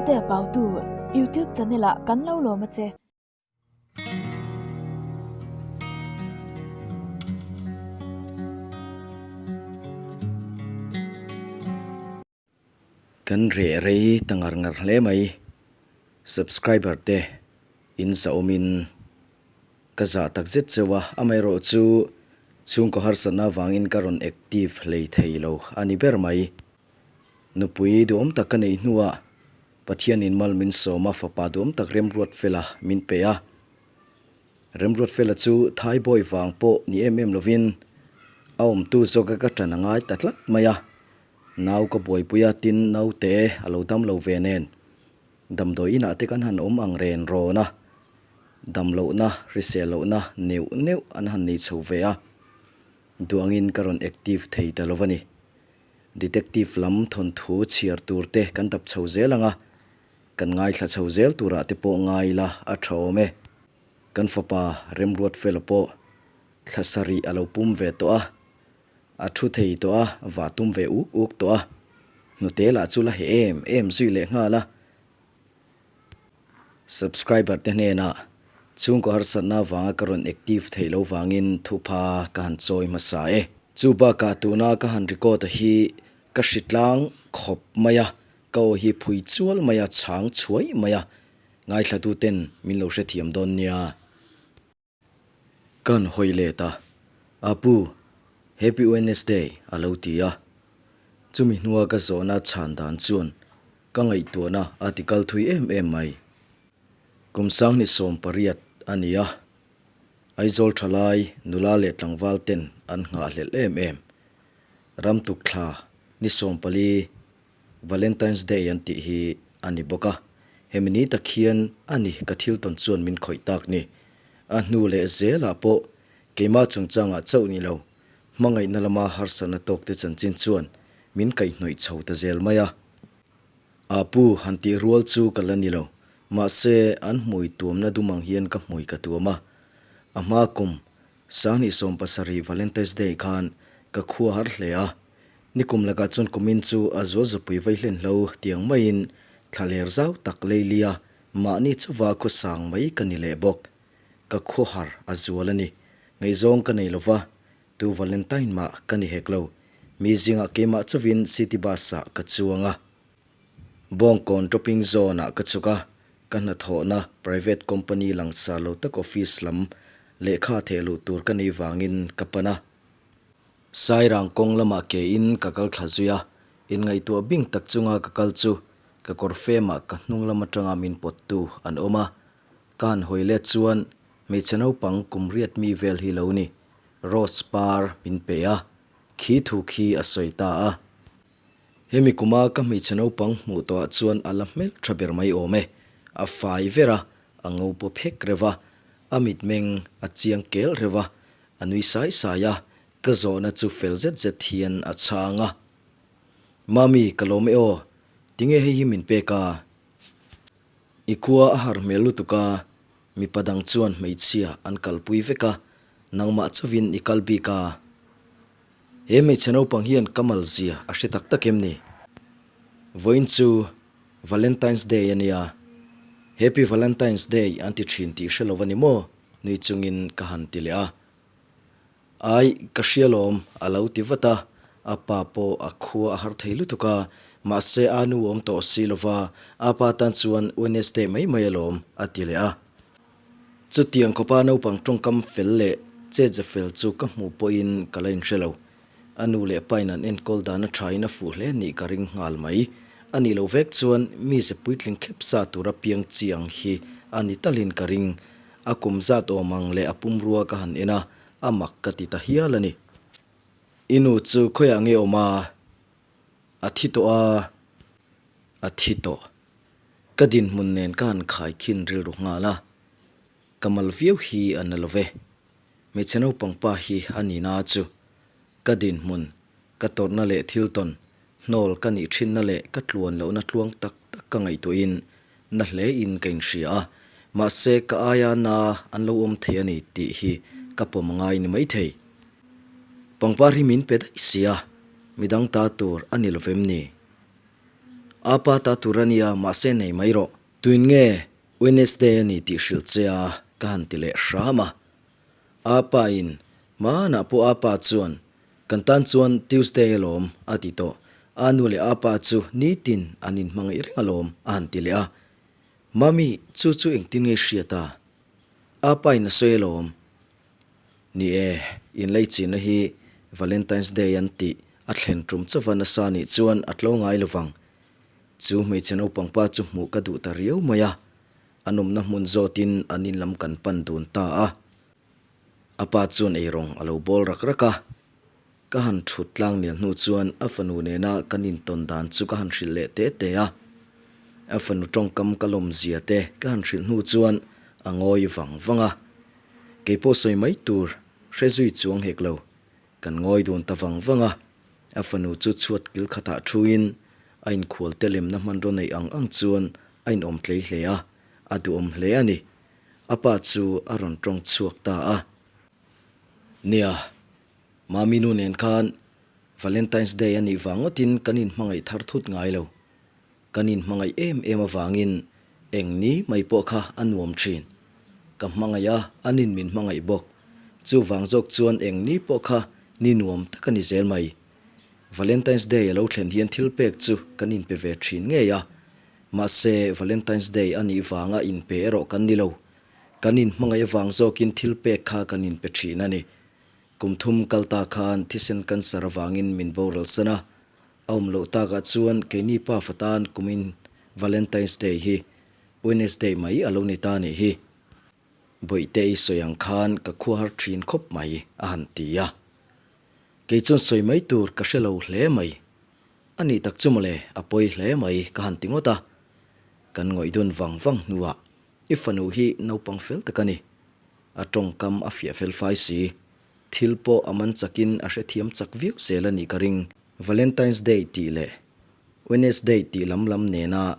Chhangtea Pautu YouTube channel ah kan lo lawm a che. Kan reh rei ta ngar ngar hle mai. Subscriber te in zahawmin ka zah tak zet cheu a, amaherawh chu chhungkaw harsatna avangin ka rawn active hlei thei lo a ni ber mai. Nupui duhawm tak ka neih hnuah Pathianin mal min sawm a, fapa duhawm tak Remruatfela min pe a. Remruatfela chu Thaibawi vang pawh ni em em lovin a awmtu zawka ka ṭan a ngai ta tlat mai a. Nau ka buaipui a, tin naute a lo dam lo ve nen damdawi inah te kan han awm ang ren rawn a, dam lohna, hrisel lohna neuh neuh an han nei chho ve a, duangin ka rawn active thei ta lo a ni. Detective lam thawnthu chhiar tur te kan dap chho zel ang a, kan ngaithla chho zel turah te pawh ngai ila a tha awm e. Kan fapa Remruatfela pawh thla sarih a lo pum ve tawh a, A thu thei tawh a, va tum ve uk uk tawh a. Hnute lah chu la heh em em zui leh nghal a. Subscriber te hnenah chhungkaw harsatna avanga ka rawn active theih lo vangin thupha ka han chawi hmasa e. Chu bakah tuna ka han record a hi ka hritlang khawp mai a, ka aw hi phui chual mai a, chhang chhuai mai a, ngaithlatu ten min lo hrethiam dawn nia. Kan hawi let a, Apu, Happy Wednesday a lo ti a. Chumi hnua ka zawhna chhan dan chuan ka ngaihtuahna a ti kal thui em em mai. Kum sanghnih 18 a ni a, Aizawl thalai nula leh tlangval ten an nghahhlelh em em. Ramtuk thla ni 14 Valentine's Day an tih hi a ni bawk a, hemi ni tak hian a ni ka thil tawn chuan min khawih tak ni. A hnu leh zelah pawh keimah chungchangah chauh ni lo, hmangaihna lama harsatna tawkte chanchin chuan min kaihhnawih chho ta zel mai a. A pu han tih rual chu ka la ni lo, mahse an hmui tuamna dum ang hian ka hmui ka tuam a. A hma kum 2017 Valentine's Day khan ka khua har hle a, Nikum lakah chuan kumin chu a zual zapui vai hlen hlo tiang maiin thlaler zau tak leilia mahni chauva khaw sang mai ka ni leh bawk. Ka khawhar a zual a ni. Ngaihzawng ka nei lova, tu Valentine mah ka ni hek lo. Mi zingah keimah chauhin city bus ah ka chuang a. Bawngkawn dropping zone ah ka chhuk a, ka hnathawhna private company langsar lo tak office lam lehkha theh luh tur ka nei vangin ka pan a. Sairang kawng lamah ke in ka kal thla zui a, inngaihtuah bing tak chunga ka kal chu ka kawr femah ka hnung lam atanga min pawttu an awm a. Ka han hawi let chuan hmeichhe naupang kum riat mi vel hi lo ni, Rose par min pe a, khi thu khi a sawi ta a. Hemi kuma ka hmeichhe naupang hmuh tawhah chuan a la hmel tha ber mai awm e, a fai ver a, a ngo paw phek reuh a, a mitmeng a chiang kel reuh a, A nui sai sai a, ka zawhna chu fel zet zet hian a chhang a. Mami, ka lawm e aw, tinge hei hi min pek a? I khua a har hmel lutuk a, mipa dang chuan hmeichhia an kalpui vek a, nangmah chauhin i kal bik a. He hmeichhe naupang hian ka mal zia a hre tak tak em ni? Vawiin chu Valentine's Day a nia, Happy Valentine's Day an ti thin tih hre lo a ni maw? Nui chungin ka han ti leh a. Ai, ka hria lawm, a lo ti vat a. A pa pawh a khua a har thei lutuk a, mahse a nu awm tawh si lo va, a pa tan chuan Wednesday mai mai alawm, a ti leh a. Chutiang khawpa naupang tawngkam fel leh chetze fel chu ka hmuh pawhin ka la inhre lo. A nu leh pain an enkawl dan a thain a fuh hle nih ka ring nghal mai. A nih loh vek chuan mi ze puitling khep sa tura piang chi ang hi a ni talin ka ring. A kum zat awm ang leh a pumrua ka han en a, a mak ka ti ta hial a ni. I nu chu khawiah nge awm a? A thi tawh a? A thi tawh. Ka dinhmun nen ka han khaikhin rilru nghal a. Ka mal viau hi a na lo ve. Hmeichhe naupang pa hi a ni na chu ka dinhmun, ka tawrhna leh thil tawn, hnawl ka nih thinna leh ka tluan lohna tluang tak tak ka ngaihtuahin na hle in ka inhria a, mahse ka aia na an lo awm thei a ni tih hi ka pawm ngai ni maithei. Pangpar hi min pe daih sia, midang ta tur a ni lovem ni? Apa ta tur a nia, mahse nei mai rawh. Tuin nge Wednesday a ni tih hrilh che a, ka han ti leh hram a. Apa in, Hmanah pawh apa chuan, Kan tan chuan Tuesday alawm, a ti tawh. A nu leh apa chu nitin an inhmangaih reng alawm, a han ti leh a. Mami, chu chu engtin nge i hriat a? Apa in a sawi alawm. Ni e, inleichina hi Valentine's Day an tih a thlen tum chauva nasa nih chuan a tlo ngai lovang. Chu hmeichhe naupang pa chu hmuh ka duh ta riau mai a, a nawmna hmun zawtin an in lam kan pan dun ta a. A pa chuan eirawng a lo bawl rak rak a. Ka han thut tlang nel hnu chuan a fanu nena kan intawn dan chu ka han hrilh leh te te a. A fanu tawngkam ka lawm zia te ka han hrilh hnu chuan a ngawi vang vang a. Kei pawh sawi mai tur hre zui chuang hek lo. Kan ngawi dun ta vang vang a. A fanu chu chhuat kil khatah thuin a inkhual te lemna hmanraw neih ang ang chuan a inawm tlei hle a, a duhawm hle a ni. A pa chu a rawn tawng chhuak ta a. Nia, Mami nu nen khan Valentine's Day a nih vang ngawtin kan inhmangaih thar thut ngai lo. Kan inhmangaih em em avangin eng ni mai pawh kha a nuam thin. Ka hmangaih a, anin min hmangaih bawk. Chuvang zawk chuan eng ni pawh kha ni nuam tak a ni zel mai. Valentine's Day a lo thlen hian thil pek chu kan inpe ve thin ngei a. Mahse, Valentine's Day a nih vanga inpe erawh kan ni lo. Kan inhmangaih avang zawkin thil pek kha kan inpe thin a ni. Kum thum kal ta khan thisen cancer avangin min boral san a, a awm loh takah chuan keini pa fatan kumin Valentine's Day hi Wednesday mai a lo ni ta nih hi. Bawihte i sawi ang khan ka khuahar thin khawp mai a han ti a. Kei chuan sawi mai tur ka hre lo hle mai. A nih tak chu mawle a pawi hle mai ka han ti ngawt a. Kan ngawih dun vang vang hnuah i fanu hi naupang fel tak a ni. A tawngkam a fiah fel fai si. Thil pawh a man chakin a hrethiam chak viau zel a nih ka ring. Valentine's Day tih leh Wednesday tih lam lam nena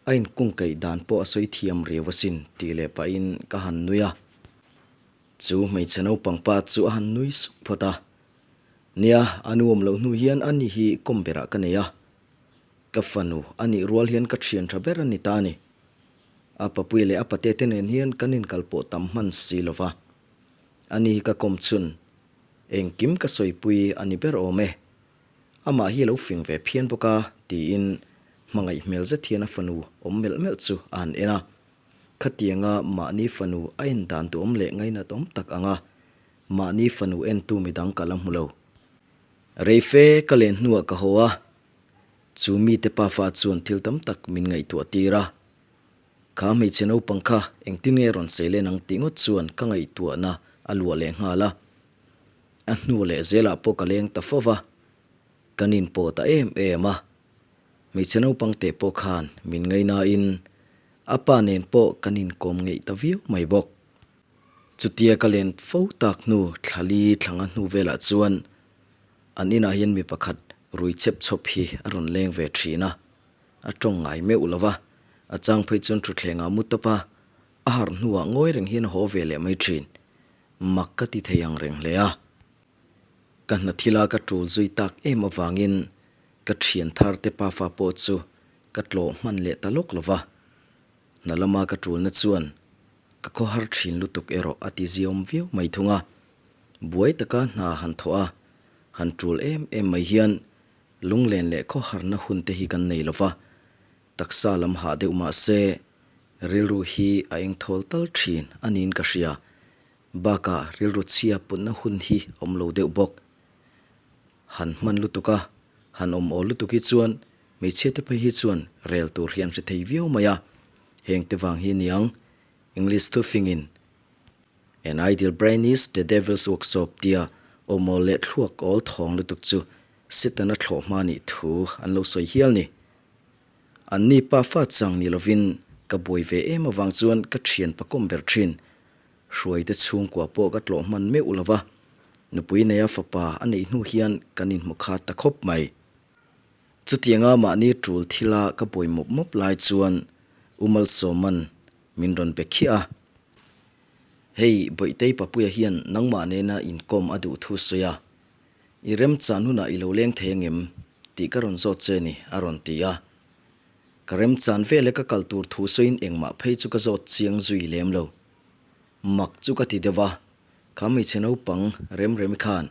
a inkungkaih dan pawh a sawi thiam riau asin tih leh pahin ka han nui a. Chu hmeichhe naupang pa chu a han nui sup phawt a. Nia, a nuam loh hnu hian ani hi kawm berah ka nei a. Ka fanu a nih rual hian ka thian tha ber a ni ta a ni. A papui leh a pate te nen hian kan inkal pawh tam hman si lo va. Ani hi ka kawm chhun. Engkim ka sawipui a ni ber awm e. Amah hi a lo fing ve phian bawk a, tiin hmangaih hmel zet hian a fanu awm melh melh chu a han en a. Khatianga mahni fanu a en dan duhawm leh ngainat awm tak anga mahni fanu entu midang ka la hmu lo. Reife ka len hnuah ka haw a. Chu mite pafa chuan thil tam tak min ngaihtuah tir a, kha hmeichhe naupang kha engtin nge rawn sei len ang tih ngawt chuan ka ngaihtuahna a luah leh nghal a. A hnu leh zelah pawh ka leng ta fo va, kan inpawh ta em em a. Hmeichhe naupang teh pawh khan min ngainain a pa nen pawh kan inkawm ngeih ta viau mai bawk. Chutia ka len fo tak hnu thlali thlanga hnu velah chuan An inah hian mi pakhat rui chep chhawp hi a rawn leng ve thin a, a tawng ngai meuh lo va, a chang phei chuan thutthlengah mu tawp a, a harh hnuah ngawi reng hian a haw ve leh mai thin. Mak ka ti thei ang reng hle a. Ka hna thila ka tul zui tak em avangin ka thian thar te pafa pawh chu ka tlawh hman leh ta lawk lo va. Hna lama ka tulna chuan ka khawhar thin lutuk erawh a ti ziawm viau mai thung a. Buai taka hna han thawh a, han tul em em mai hian lunglen leh khawharna hun te hi kan nei lo va, taksa lam hah deuh mah se rilru hi a engthawl tal thin a niin ka hria. Bakah rilru chhia putna hun hi a awm lo deuh bawk. Han hman lutuk a, han awm awl lutuk hi chuan hmeichhia te phei hi chuan rel tur hi an hre thei viau mai a, heng te vang hi niang English thufingin An ideal brain is the devil's workshop tia awmawl leh thluak awl thawng lutuk chu Setana thlawh hma nih thu an lo sawi hial ni. An ni pa fa chang ni lovin ka buai ve em avang chuan ka thian pakawm ber thin. Hruaite chhungkua pawh ka tlawh hman meuh lo va, nupui neia fapa a neih hnu hian kan inhmu khat ta khawp mai. Chutianga mahni tul thila ka buai mawp mawp lai chuan U Malsawman min rawn be khiah a. Hei, Bawihtei Papuia hian nangmah nena inkawm a duh thu sawi a, i remchan hunah i lo leng thei angem tih ka rawn zawt che ni, a rawn ti a. Ka remchan vel e ka kal tur thu sawiin engmah phei chu ka zawt chiang zui lem lo. Mak chu ka ti deuh a, kha hmeichhe naupang Remremi khan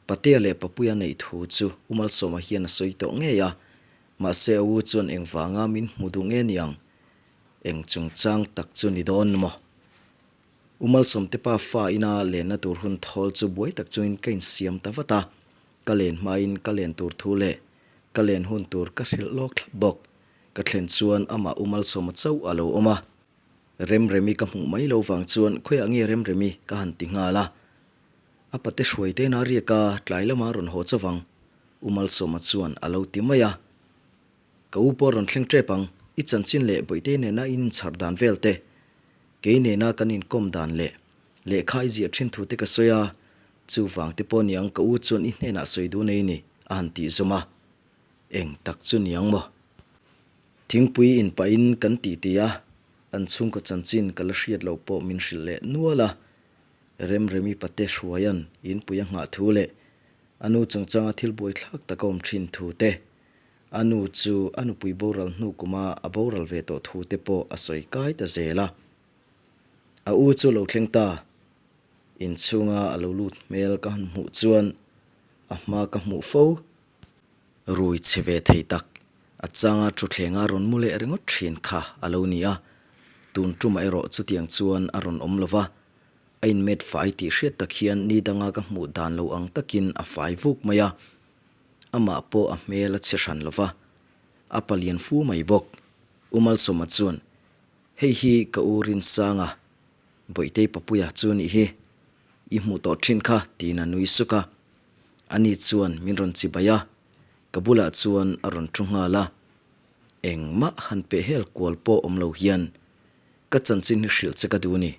Patea leh Papuia neih thu chu U Malsawma hian a sawi tawh ngei a, mahse a u chuan engvanga min hmu duh nge niang? Eng chungchang tak chu ni dawn maw? U Malsawmte pa fa ina lenna tur hun thawl chu buai tak chungin ka insiam ta vat a, ka len hmain ka len tur thu leh ka len hun tur ka hrilh lawk thlap bawk. Ka thlen chuan amah U Malsawma chauh a lo awm a. Remremi ka hmuh mai lo vang chuan khawiah nge Remremi ka han ti nghal a. A pate hruai te na riak a, tlai lama rawn haw chauh ang, U Malsawma chuan a lo ti mai a. Ka u pawh rawn thleng tep ang, i chanchin leh Bawihte nena in inchhar dan vel te, kei nena kan inkawm dan leh lehkha i ziah thin thu te ka sawi a, chuvang te pawh niang ka u chuan i hnenah sawi duh nei ni, a han tih zawm a. Eng tak chu niang maw? Thingpui inpahin kan titi a, an chhungkaw chanchin ka la hriat loh pawh min hrilh leh nual a. Remremi pate Hruaia'n inpui a nghah thu leh a nu chungchanga thil buaithlak tak a awm thin thu te, A nu chu a nupui boral hnu kuma a boral ve tawh thu te pawh a sawi kai ta zel a. A u chu lo thleng ta. Inchhunga a lo lut hmel ka han hmuh chuan a hma ka hmuh fo. Rui chhe ve thei tak, a changa thuthlenga rawn mu leh ringawt thin kha a lo ni a. Tun tumah erawh chutiang chuan a rawn awm lo va. A inmet fai tih hriat tak hian ni danga ka hmuh dan lo ang takin a fai vuk mai a. Amah pawh a hmel a chhe hran lo va, a palian fu mai bawk. U Malsawma chuan, Hei hi ka u Rinsanga, Bawihtei Papuia chu nih hi. I hmuh tawh thin kha, tiin a nui suk a. Ani chuan min rawn chibai a, ka bulah chuan a rawn thu nghal a. Engmah han peh hel kual pawh awm lo hian ka chanchin hi hrilh che ka duh ni.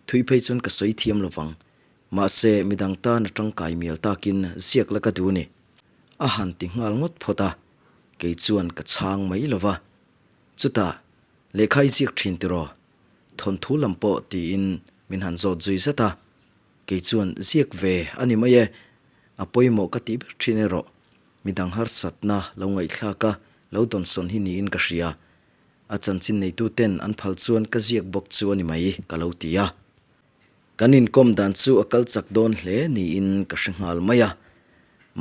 Thui phei chuan ka sawi thiam lo vang. Mahse, midang tan a tangkai mial takin ziak la ka duh ni. A han ti nghal ngawt phawt a, kei chuan ka chhang mai lo va. Chutah, lehkha i ziak thin tiraw? Thawnthu lam pawh tiin min han zawt zui zat a. Kei chuan ziak ve a ni mai e, a pawimawh ka tih ber thin erawh midang harsatna lo ngaihthlak a lo dawnsawn hi niin ka hria. A chanchin neitu ten an phal chuan ka ziak bawk chu a ni mai ka lo ti a. Kan inkawm dan chu a kal chak dawn hle niin ka hre nghal mai a,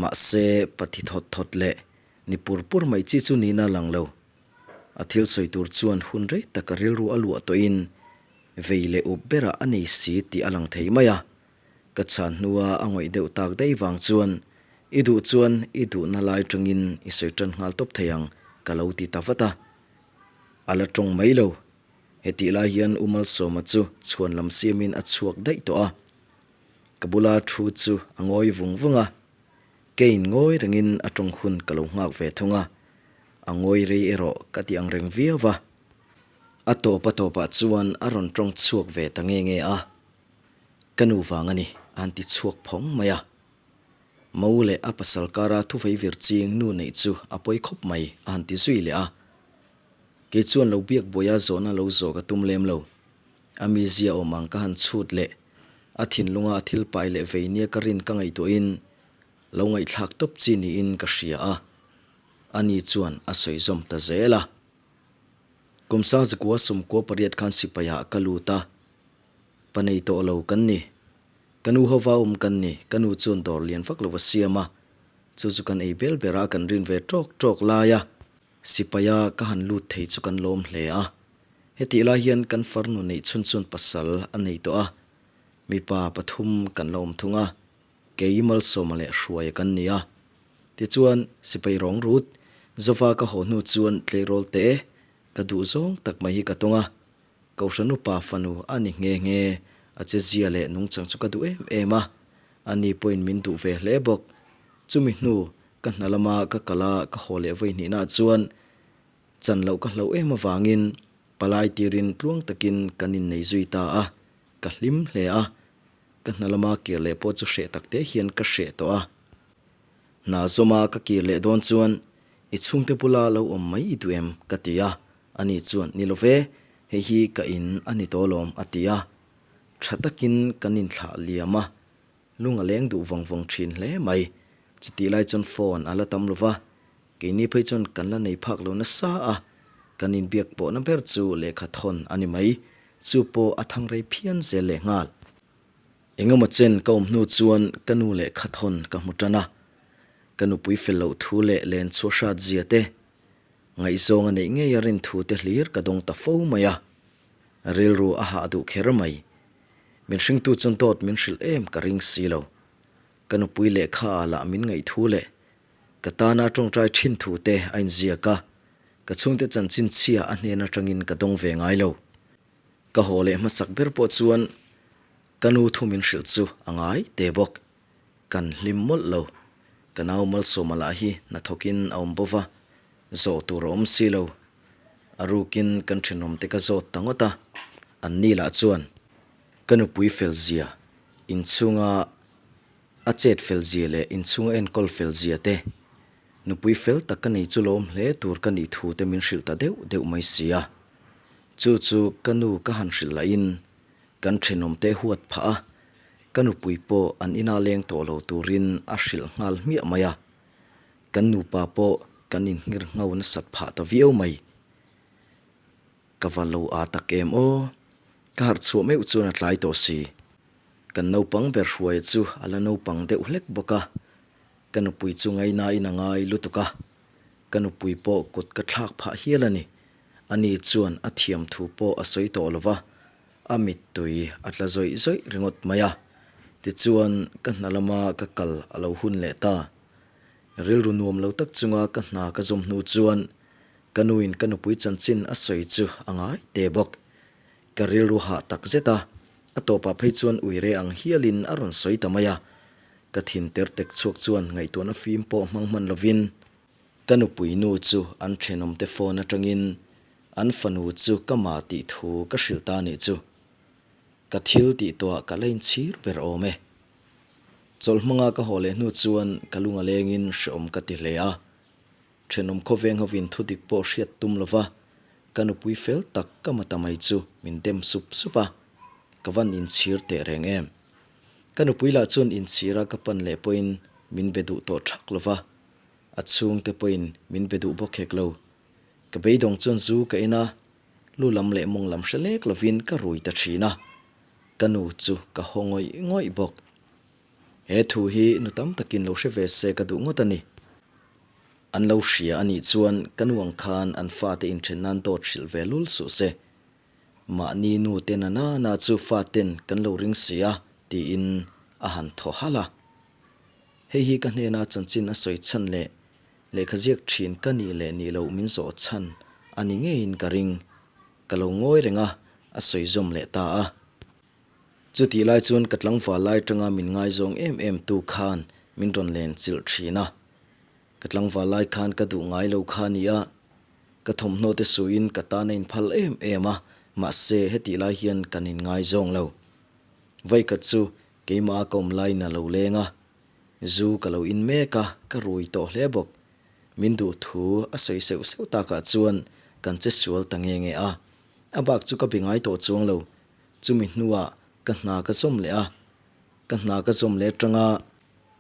mahse pathi thawt thawt leh ni pur pur mai chi chu nihna a lang lo. A thil sawi tur chuan hun rei tak a rilru a luah tawhin vei leh up berah a nei si tih a lang thei mai a. Ka chhan hnua a ngawih deuh tak daih vang chuan i duh chuan i duhna lai tangin i sawi tan nghal tawp thei ang ka lo ti ta vat a. A la tawng mai lo. Hetih lai hian U Malsawma chu chhuan lam siamin a chhuak daih tawh a. Ka bula thu chu a ngawi vung vung a, keiin ngawi rengin a tawng hun ka lo nghak ve thung a, a ngawi rei erawh ka ti ang reng viau va. A tawp a tawpah chuan a rawn tawng chhuak ve ta nge nge a, Ka nu vang a ni, a han ti chhuak phawng mai a. Mo leh a pasal kara thuvei vir ching nu neih chu a pawi khawp mai, a han ti zui leh a. Kei chuan lo biak buaia zawhna lo zawh ka tum lem lo. A mizia awm ang ka han chhut leh a thinlunga a thil pai leh vei nia ka rin ka ngaihtuahin lo ngaihthlak tawp chi niin ka hria a, ani chuan a sawi zawm ta zel a. Kum sangzakua 98 khan sipaiah ka lut a, pa nei tawh lo kan ni. Ka nu hova awm kan ni, ka nu chuan dawr lian vak lo a siam a, chu chu kan ei bel bera kan rin ve tawk tawk lai a. Sipaia ka han lut thei chu kan lawm hle a, hetih lai hian kan farnu neih chhun chuan pasal a nei tawh a, mipa pathum kan la awm thung a, kei Malsawma leh Hruaia kan ni a. Tichuan, sipai rawng rut, Zova ka haw hnu chuan tleirawl te ka duh zawng tak mai hi ka tawng a, Kohhran upa fanu a ni nghe nghe, a che zia leh nungchang chu ka duh em em a, ani pawhin min duh ve hle bawk. Chumi hnu Ka hna lama ka kal a, ka haw leh vawi hnihnaah chuan chan loh ka hlauh em avangin palai tirin tluang takin kan innei zui ta a, ka hlim hle a. Ka hna lama kir leh pawh chu hreh tak te hian ka hreh tawh a. Hna zawma ka kir leh dawn chuan i chhungte bula lo awm mai i duh em? ka ti a, ani chuan ni lo ve, hei hi ka in a ni tawh alawm a ti a. Tha takin kan inthlah liam a, Lung a leng duh vawng vawng thin hle mai. Chutih lai chuan phone a la tam lo va, keini phei chuan kan la nei phak lo nasa a. Kan inbiak pawhna ber chu lehkha thawn a ni mai. Chu pawh a thang rei phian zel lehnghal. Engemaw chen ka awm hnu chuan ka nu lehkha thawn ka hmu tan a. Ka nupui fel loh thu leh len chhuah hrat zia te, ngaihzawng a neih ngei a rin thu te hlir ka dawng ta fo mai a. Rilru a hah duh kher mai. Min hringtu chuan dawt min hrilh em ka ring si lo. Ka nupui lehkha ah lah min ngaih thu leh ka tana tawngtai thin thu te a inziak a, ka chhungte chanchin chhia a hnen atangin ka dawng ve ngai lo. Ka haw leh hmasak ber pawh chuan ka nu thu min hrilh chu a ngai te bawk. Kan hlim mawlh lo. Ka nau Malsawma lah hi hnathawkin a awm bawk a, zawh tur a awm si lo. A rukin kan thenawmte ka zawt ta ngawt a, an ni lah chuan ka nupui fel zia, inchhunga a chet fel zia leh inchhunga enkawl fel zia te, nupui fel tak ka nei chu lawm hle tur ka nih thu te min hrilh ta deuh deuh mai si a. Chu chu ka nu ka han hrilh lahin kan thenawmte huat phah a, ka nupui pawh an ina leng tawh lo turin a hrilh nghal hmiah mai a. Kan nupa pawh kan inhngir ngho nasat phah ta viau mai. Ka va lo aa tak em aw? Ka harh chhuah meuh chuan a tlai tawh si. Kan naupang ber hruaia chu a la naupang deuh hlek bawk a, ka nupui chu ngainain a ngai lutuk a, ka nupui pawh kut ka thlak phah hial a ni. Ani chuan a thiam thu pawh a sawi tawh lo va, a mittui a tla zawih zawih ringawt mai a. Tichuan, ka hna lama ka kal a lo hun leh ta. Rilru nuam lo tak chunga ka hna ka zawm hnu chuan Ka nuin ka nupui chanchin a sawi chu a ngai te bawk. Ka rilru hah tak zet a, a tawpah phei chuan uire ang hialin a rawn sawi ta mai a. Ka thin ter tek chhuak chuan ngaihtuahna fim pawh hmang hman lovin ka nupui nu chu an thenawmte phone atangin an fanu chu ka ma tih thu ka hrilh ta nih chu. Ka thil tih tawhah ka la inchhir ber awm e. Chawlh hmanga ka haw leh hnu chuan ka lung a lengin hreawm ka ti hle a. Thenawm khawveng hovin thudik pawh hriat tum lova ka nupui fel tak ka ma ta mai chu min dem sup sup a, ka van inchhir teh reng em. Ka nupui lah chuan inchhira ka pan leh pawhin min be duh tawh thak lova, a chhungte pawhin min be duh bawk hek lo. Ka beidawng chuan zu ka en a, lu lam leh mawng lam hre lek lovin ka rui ta thin a, ka nu chu ka haw ngawih ngawih bawk. He thu hi nu tam takin lo hre ve se ka duh ngawt a ni. An lo hria a nih chuan ka nu ang khan an fate inthen nan dawt hrilh ve lul suh se. Mahni nu te na na na chu faten kan lo ring si a, tiin a han thaw halh a. Hei hi ka hnena chanchin a sawi chhan leh lehkha ziak thin ka nih leh nih loh min zawh chhan a ni ngeiin ka ring. Ka lo ngawi reng a, a sawi zawm leh ta a. Chutih lai chuan ka tlangval lai tanga min ngaizawng em em tu khan min rawn len chilh thin a. Ka tlangval lai khan ka duh ngai lo kha a ni a, ka thawmhnaw te suiin ka tan a inphal em em a, mahse hetih lai hian kan inngaizawng lo. Vaikhat chu keimah a ka awm laiin a lo leng a, zu ka lo in mek a, ka rui tawh hle bawk. Min duh thu a sawi seuh seuh takah chuan kan che sual ta nge nge a, a bak chu ka be ngai tawh chuang lo. Chumi hnuah ka hna ka zawm leh a, ka hna ka zawm leh atanga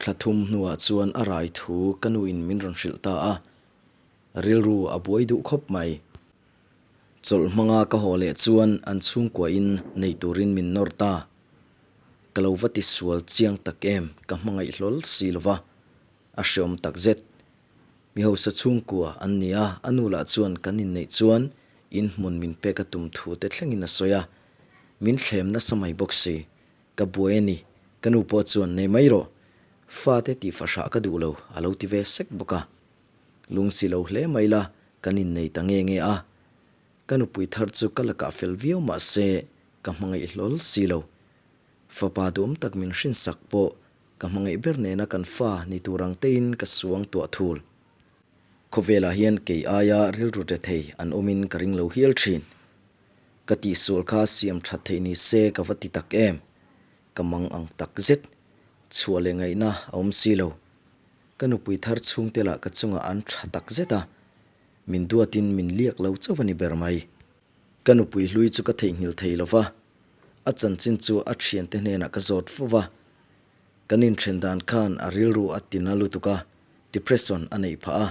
thla thum hnuah chuan a rai thu ka nuin min rawn hrilh ta a, rilru a buai duh khawp mai. Chawlh hmanga ka haw leh chuan an chhungkuahin nei turin min nawr ta. Ka lo va tisual chiang tak em ka hmangaih hlawl si lova, a hreawm takzet. Mi hausa chhungkua an ni a, a nu lah chuan kan inneih chuan in hmun min pek a tum thu te thlengin a sawi a, min thlem nasa mai bawk si. Ka buai a ni, ka nu pawh chuan nei mai rawh, fate tih fahrah ka duh lo a lo ti ve sek bawk a. Lungsi lo hle mai la, kan innei ta nge nge a. Ka nupui thar chu ka lakah fel viau mah se ka hmangaih hlawl si lo. Fapa duhawm tak min hrinsak pawh Ka hmangaih ber nena kan fa ni tur ang tein ka suang tuah thul. Khawvelah hian kei aia rilru re thei an awmin ka ring lo hial thin. Ka tihsual kha siam that theih ni se ka va ti tak em? Ka mang ang tak zet. Chhuah leh ngaihna a awm si lo. Ka nupui thar chhungte lah ka chungah an tha tak zet a, min duatin min liak lo chauh a ni ber mai. Ka nupui hlui chu ka theihnghilh thei lo va, a chanchin chu a thiante hnenah ka zawt fo va. Kan inthen dan khan a rilru a tina lutuk a, depression a neih phah a,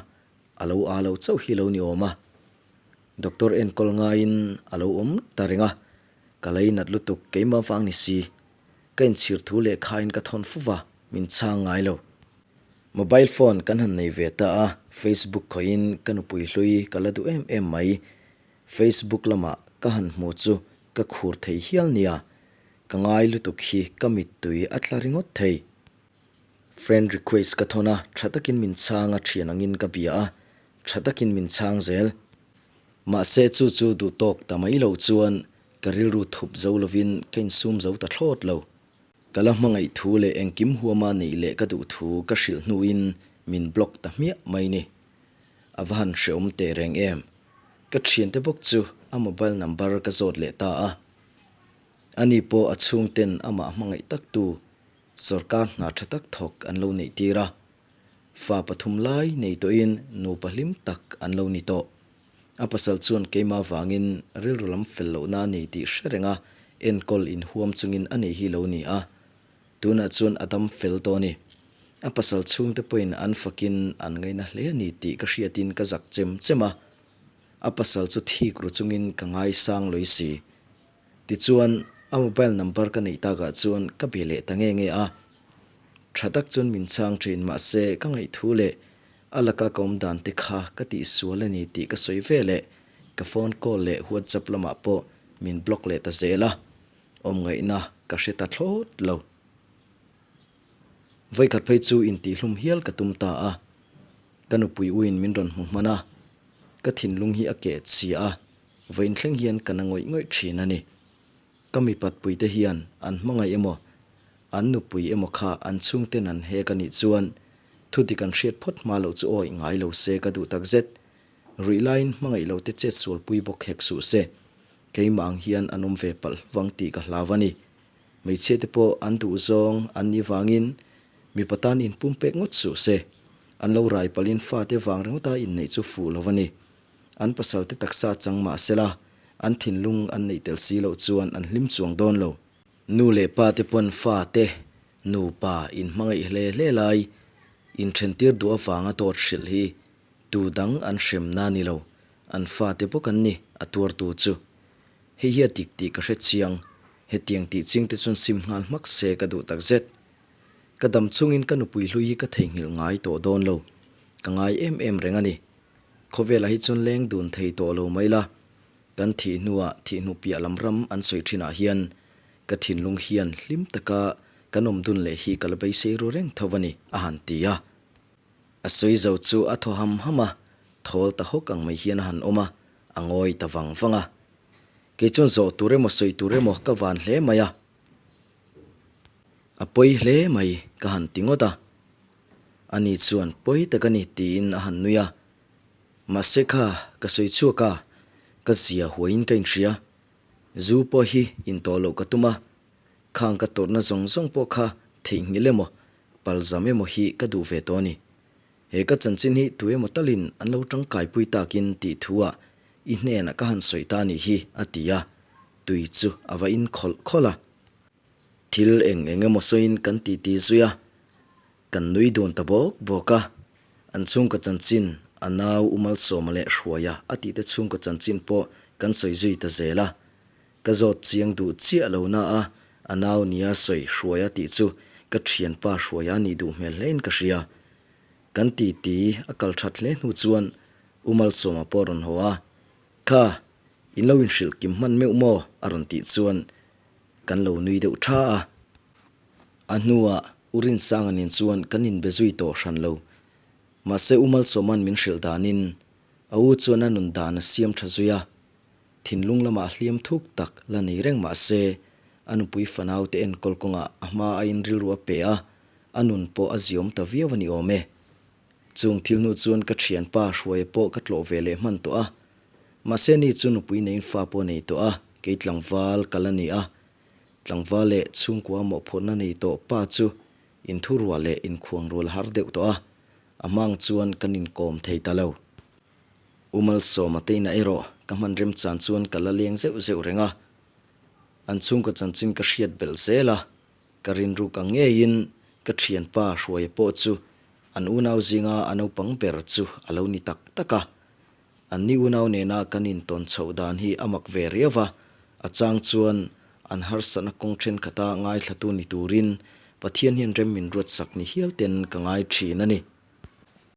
a lo aa lo chauh hi lo ni awm a. Doctor enkawl ngaiin a lo awm ta reng a, ka leinat lutuk keimah vang ni si. Ka inchhir thu lehkhain ka thawn fuh va, min chhang ngai lo. Mobile phone kan han nei ve ta a, Facebook khawihin ka nupui hlui ka la duh em em mai. Facebook lamah ka han hmu chu ka khur thei hial nia, ka ngai lutuk hi ka mittui a tla ringawt thei. Friend request ka thawn a, tha takin min chhang a thian angin ka bia a, tha takin min chhang zel. Mahse chu chu duh tawk ta mai lo chuan ka rilru thup zo lovin ka insum zo ta thlawt lo. Ka la hmangaih thu leh engkim huama neih leh ka duh thu ka hrilh hnuin min block ta hmiah mai ni. A va han hreawm teh reng em. Ka thiante bawk chu a mobile number ka zawt leh ta a. Ani pawh a chhungten amah hmangaih taktu Sorkar hna tha tak thawk an lo neih tir a, fa pathum lai nei tawhin nupa hlim tak an lo ni tawh. A pasal chuan keimah vangin rilru lam fel lohna a nei tih hre reng a, enkawl inhuam chungin a nei hi lo ni a. Tunah chuan a dam fel tawh a ni. A pasal chhungte pawhin an fakin an ngaina hle a ni tih ka hriatin ka zak chem chem a. A pasal chu thik ru chungin ka ngaisang lawih si. Tichuan, a mobile number ka neih takah chuan ka be leh ta nge nge a. Tha tak chuan min chhang thin mahse ka ngaihthu leh a laka ka awm dan te kha ka tihsual a ni tih ka sawi ve leh ka phone call leh WhatsApp lamah pawh min block leh ta zel a, awm ngaihna ka hre ta thlawt lo. Vawikhat phei chu intihhlum hial ka tum ta a, ka nupui uin min rawn hmu hman a, ka thinlung hi a keh chhia a. Vawiin thleng hian ka na ngawih ngawih thin a ni. Ka mipatpui te hian an hmangaih emaw, an nupui emaw kha an chhungten an hek a nih chuan thu dik an hriat phawt hma loh chu awi ngai lo se ka duh tak zet. Ruih laiin hmangaih lo te chet sualpui bawk hek suh se. Keimah ang hian an awm ve palh vang tih ka hlau a ni. Hmeichhia te pawh an duh zawng an nih vangin mipa tan inpumpek ngawt suh se. An lo rai palhin fate vang ringawta inneih chu fuh lo a ni. An pasalte taksa chang mah sela, an thinlung an neih tel si loh chuan an hlim chuang dawn lo. Nu leh pa te pawn fa te, nupa inhmangaih hle hle lai, inthentir duh avanga dawt hrilh hi tu dang an hremna ni lo, an fa te bawk an ni a tuartu chu. Hei hi a dik tih ka hre chiang, hetiang tih ching te chuan sim nghal hmak se ka duh takzet. Ka dam chungin ka nupui hlui hi ka theihnghilh ngai tawh dawn lo, ka ngai em em reng a ni. Khawvelah hi chuan leng dun thei tawh lo mai la, kan thih hnuah thih hnu piah lam ram an sawi thinah hian ka thinlung hian hlim taka kan awm dun leh hi ka la beisei ru reng tho a ni, a han ti a. A sawi zo chu a thaw ham ham a, thawl ta hawk ang mai hian a han awm a, a ngawi ta vang vang a. Kei chuan zawh tur emaw sawi tur emaw ka van hle mai a. A pawi hle mai ka han ti ngawt a. Ani chuan pawi tak a ni tiin a han nui a. Mahse kha ka sawi chhuak a, ka zia huaiin ka inhria. Zu pawh hi intawh loh ka tum a, khang ka tawrhna zawng zawng pawh kha theihnghilh emaw, palzam emaw hi ka duh ve tawh a ni. He ka chanchin hi tu emaw talin an lo tangkaipui takin tih thu ah i hnenah ka han sawi ta a nih hi a ti a, tui chu a va in khawlh khawlh a. Thil eng eng emaw sawiin kan titi zui a, kan nui dun ta bawk bawk a. An chhungkaw chanchin, a nau U Malsawma leh Hruaia a tihte chhungkaw chanchin pawh kan sawi zui ta zel a. Ka zawt chiang duh chiah lo na a, a nau nia sawi Hruaia tih chu ka thianpa Hruaia a nih duh hmel hlein ka hria. Kan titi a kal that hle hnu chuan U Malsawma pawh a rawn haw a, Kha, in lo inhrilh kim hman meuh maw? a rawn tih chuan kan lo nui deuh tha a. A hnuah U Rinsanga nen chuan kan inbe zui tawh hran lo. Mahse U Malsawma'n min hrilh danin a u chuan a nun dan a siam tha zui a. Thinlung lamah hliam thuk tak la nei reng mahse a nupui fanau te enkawl kawngah a hma aiin rilru a pe a, a nun pawh a ziawm ta viau a ni awm e. Chung thil hnu chuan ka thianpa Hruaia pawh ka tlawh ve leh hman tawh a. Mahse ni chu nupui neiin fa pawh nei tawh a, kei tlangval ka la ni a. Tlangval leh chhungkua mawhphurhna nei tawh pa chu inthuruah leh inkhuangrual har deuh tawh a, a hmang chuan kan inkawm thei ta lo. U Malsawma te inah erawh ka hman remchan chuan ka la leng zeuh zeuh reng a. An chhungkaw chanchin ka hriat belh zel a, Ka rinruk ang ngeiin ka thianpa Hruaia pawh chu an unau zinga a naupang ber chu a lo ni tak tak a. Anni unau nena kan intawn chhoh dan hi a mak ve riau va, a chang chuan an harsatna kawng thenkhat a ngaithlatu ni turin Pathian hian rem min ruatsak ni hial ten ka ngai thin a ni.